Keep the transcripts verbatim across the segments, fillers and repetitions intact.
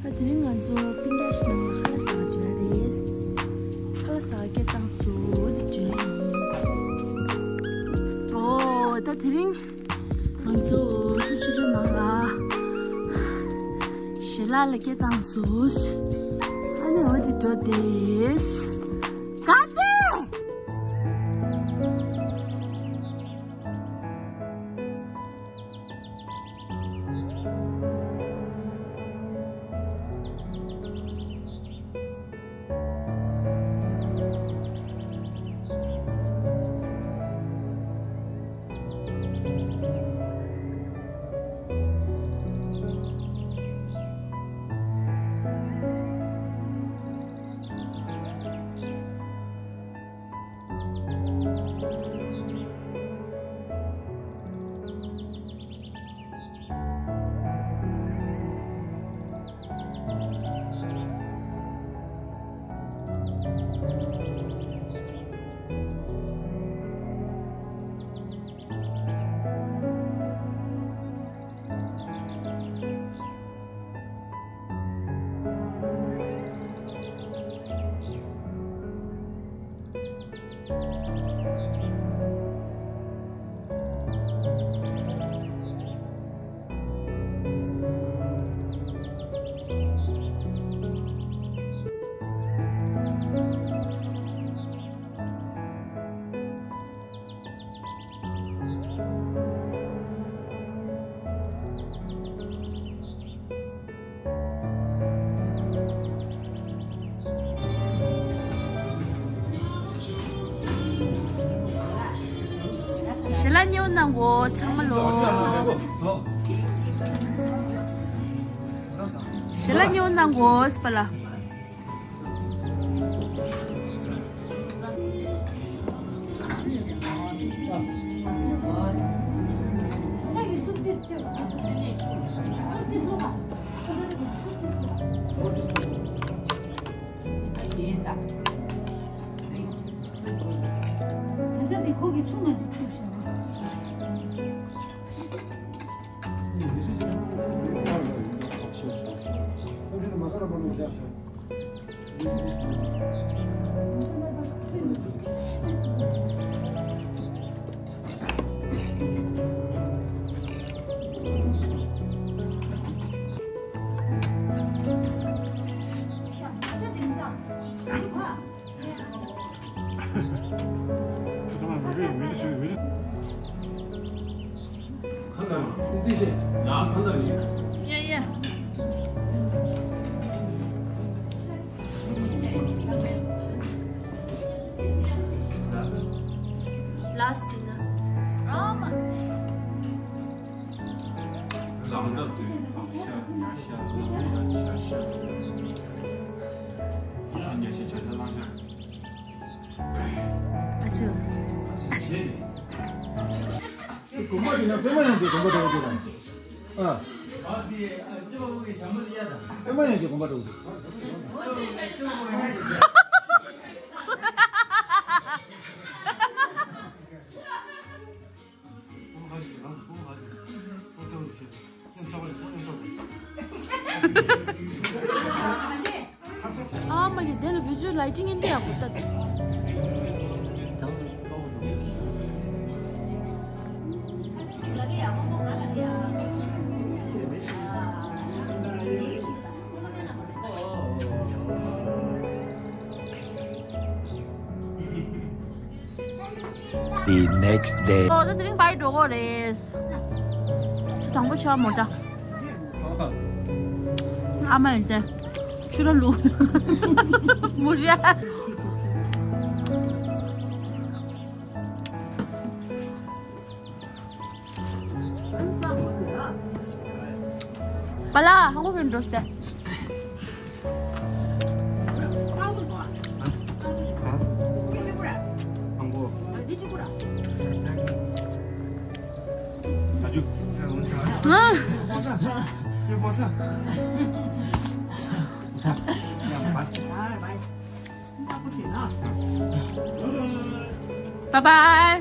ད་དེ་རིང་ང་ཚོ་སྤུན་ཟླ་ཞིག་ནང་ལ་ཁ་ལག་ཟ་ག་འགྲོ་ཡ་རེད། ཁ་ལག་ཟ་ག་སྐད་བཏང་སོང་། འདི་འཇོན་ཡིན། ཨོ་ད་དེ་རིང་ང་ཚོ་ཤུ་ཆུ་ཆུ་ནང་ལ་ཞལ་ལག་ལ་སྐད་བཏང་སོང་། ཨ་ནི་འོ་དེ་འགྲོ་དེས། ག་དེ། ཞལ་ལག་མཉེས་པོ་གནང་གོ་ཚང་མ་ལོ། ཞལ་ལག་མཉེས་པོ་གནང་གོ་སྤ་ལ། ཡ་ཡ། Last dinner. ཨ་མ། ཨ་ཅོ། དགོན་པ་ཡིན་ན་པད་མ་ཡང་ཅིག་དགོན་པ་འགྲོ་གི་འདུག་ཨ། པད་མ་ཡང་ཅིག་དགོན་པ་འགྲོ་གི་འདུག་ཨ་མ་གི་དེ་ལ་བི་ཇུ་ལའི་ཊིང་ཨིན་ཏི་ཡག་པོ་ལྟ། The next day. ཨོ་ད་དེ་རིང་བའི་འགྲོ་གོ་རེད། ཆུ་དང་པོ་ཆུ་མོ་ཏྲ། ཨ་མ་ཡིན་ཏེ། ཆུ་ར་ལུ། མུ་ར། པ་ལ་ཧང་གོ་གི་འགྲོ་སྟེ། Bye bye.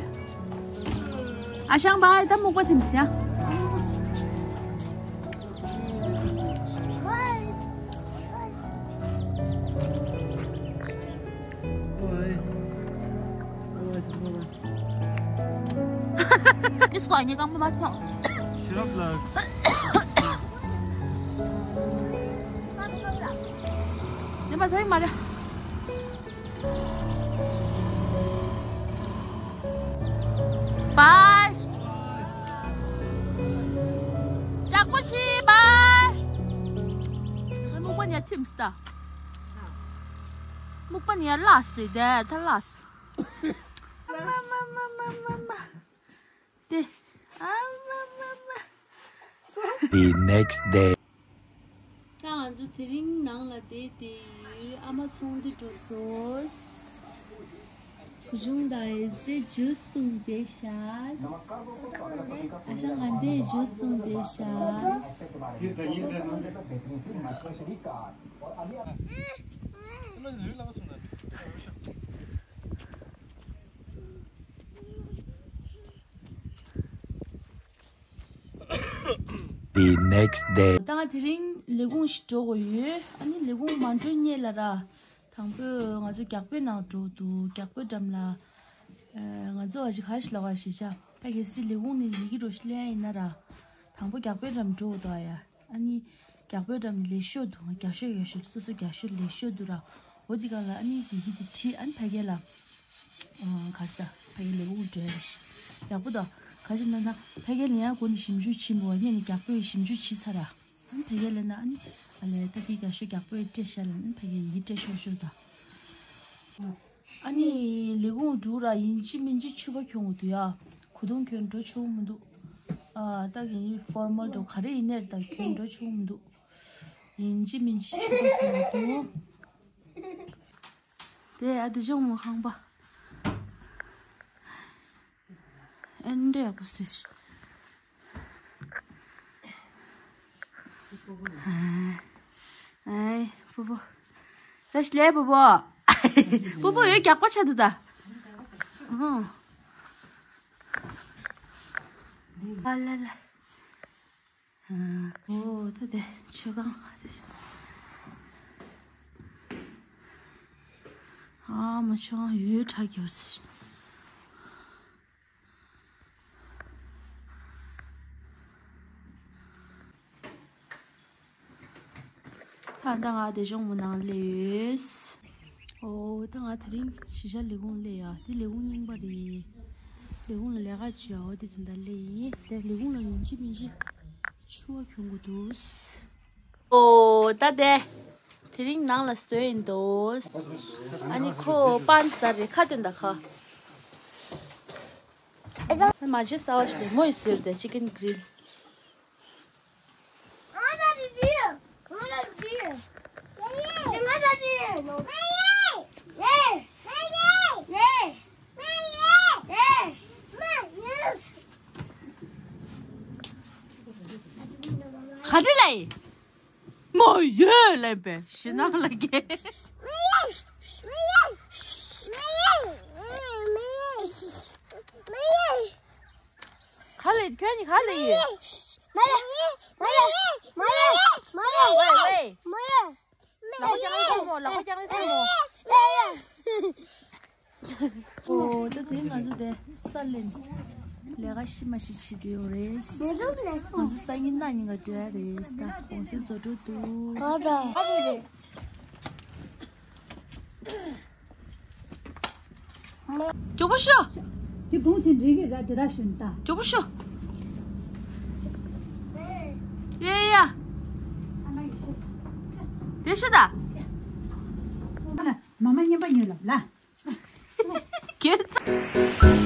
ཨ་ཞང་བའི་ད་མུག་པ་ཐིམ་སི་ཡ། ལ་ཉེ་གང་མ་མ་ཐོག་ཤི་རབ་ལ། ཉི་མ་ཐོག་མ་རེད། Bye. ཅག་པོ་ཆི་bye. སྨུག་པ་ནི་ཡ་ཐིམ་སྟ། སྨུག་པ་ནི་ཡ་ལ་སྟེ་དེ་ད་ལ་ས། མ་མ་མ་མ་མ་མ། དེ། ཨ་མ་མ་མ། The next day. ད་ང་ཚོ་དེ་རིང་ནང་ལ་བསྡད་དེ་ཡོད། ཨ་མ་ཚོང་འདི་འགྲོ་སོང་། བུ་ཆུང་དང་ཨེ་ཙེ་ཇུས་བཏུང་བསྡད་ཤག་ཨ་ཞང་ང་འདི་ཇུས་བཏུང་བསྡད་ཤག The next day. ད་ང་དེ་རིང་ལས་ཁུངས་ཤིག་འགྲོ་དགོས་ཡོད། ཨ་ནི་ལས་ཁུངས་མ་འགྲོ་སྔོན་ལ་ར། དང་པོ་ང་ཚོ་རྒྱག་པོའི་ནང་འགྲོ་འདུག་རྒྱག་པོའི་འགྲམ་ལ། ཨ་ང་ཚོ་ཨ་ཅི་ག་རེ་ཞིག་ལབ་དགོས་ཤེས་བྱ། ཕ་གི་སི་ལས་ཁུངས་ནས་ཡི་གེ་འགྲོ་ཞིག་ལེན་ཡིན་ན་ར། དང་པོ་རྒྱག་པོའི་འགྲམ་འགྲོ་འདུག་ཨ་ཡ། ཨ་ནི། རྒྱག་པོའི་འགྲམ་ནས་ལས་ཤོག་འདུག་རྒྱག་ཤོག་རྒྱག་ཤོག་སོ་སོ་རྒྱག་ཤོག་ལས་ཤོག་འདུག་ར། འོ་འདི་ག་ལ་ཨ་ནི་ཡི་གེ་འདི་བྲིས་ཨ་ནི་ཕ་གི་ལ། ཨ་ག་རེ་ཟ་ཕ་གི་ལས་ཁུངས་འགྲོ་ཡ་རེད་ཤག་ཡག་པོ་འདུག་ག་རེ་ཟེར་ན་ད་ཕ་གི་ལ་ཡང་སྒོ་ནས་ཞིབ་འཇུག་བྱེད་མི་བ་ངས་ནི་རྒྱག་པོས་ཞིབ་འཇུག་བྱེད་ཚར་ར། ཨ་ནི་ཕ་གི་ལ་ན་ཨ་ནི་ཨ་ལས་ད་འདི་རྒྱག་ཤོག་རྒྱག་པོས་སྤྲད་ཤག་ལ་ཨ་ནི་ཕ་གི་ཡི་གེ་སྤྲད་ཤོག་ཤོག་ད། ཨ་ནི་ལས་ཁུངས་འགྲོ་ར་ཡིན་གཅིག་མིན་གཅིག་ཕྱུ་པ་གྱོན་དགོས་འདུག་ཡ། གོས་ཐུང་གྱོན་འགྲོ་ཆོག་མི་འདུག་ཨ་ད་གིན་ཕོར་མལ་འགྲོ་ག་རེ་ཡིན་ནའི་ད་གྱོན་འགྲོ་ཆོག་མི་འདུག་ཡིན་གཅིག་མིན་གཅིག་ཕྱུ་པ་གྱོན་དགོས་འདུག་དེ་ཨ་དེ་ཅོག་མོ་ཁང་པ། ཨེ་འདྲ་ཡག་པོ་བཟོས་ཤག་ཨེ། ཨེ། པུ་པུ། བཀྲ་ཤིས་བདེ་ལེགས་པུ་པུ། པུ་པུ་ཡོད་རྒྱགས་པ་ཆགས་འདུག་ད། ཨོ། ཨ་ལ་ལ། ཨོ་ད་དེ་མཆོད་ཁང་ཨ་དེ། ཨ་མ་མཆོད་ཁང་ཡོད་དྲག་གི་ཡོད་ཟེར། ད་ལྟ་ང་དེ་གཞུང་མོ་ནང་སླེབས་ཡོད། ཨོ་ད་ང་དེ་རིང་གཞིས་ཆགས་ལས་ཁུངས་སླེབས་ཡ། དེ་ལས་ཁུངས་རྙིང་པ་རེད། ལས་ཁུངས་ལ་ལས་ཀ་བྱེད་ཡ། འོ་དེ་དེ་འདྲ་སླེབས་ཡིན། དེ་ལས་ཁུངས་ལ་ཡིན་གཅིག་མིན་གཅིག་ཕྱུ་པ་གྱོན་དགོས་འདུག་ཨོ་ད་དེ། དེ་རིང་ནང་ལ་བཟོས་ཡིན་འདུག་ཨ་ནི་ཁོ་པན་ཟ་རེད། ཁ་སྟོན་ད་ཁ། མ་བྱེད་ཟ་བ་ཞིག་རེད། མོ་ཡིས་བཟོས་རེད་ད་ཅི་ཀན་གྷི་རིལ། ག་རེ་ལབ་ཡིན། མོ་ཡོད་ལབ་པས་ཞེད་སྣང་ལ་སྐྱེས། ག་ལ་ཁྱོད་ནི་ག་ལ་ཡོད། ཝེ་ཝེ། ལག་པ་རྒྱག་རེས་སོང་མོ། ལག་པ་རྒྱག་རེས་སོང་མོ། ཨོ་ད་དེ་ང་ཚོ་དེ་ས་ལེན་ལས་ཀ་ཤི་མ་ཤི་བྱེད་དུ་ཡོད་རེད། ང་ཚོ་སང་ཉིན་གནངས་ཉིན་ག་འགྲོ་ཡ་རེད། ད་གུང་སེང་རྫོགས་འགྲོ་འདུག་མགྱོགས་པོ་ཤོག་དེ་བུང་ཆེན་རིག་གི་ར་དེ་དག་ཤོན་ད། མགྱོགས་པོ་ཤོག་ཡ་ཡ་ཡ། དེ་ཤོད་ད། མ་མ་མཉམ་པ་ཉོས་ལ་ལ། ཁྱེད།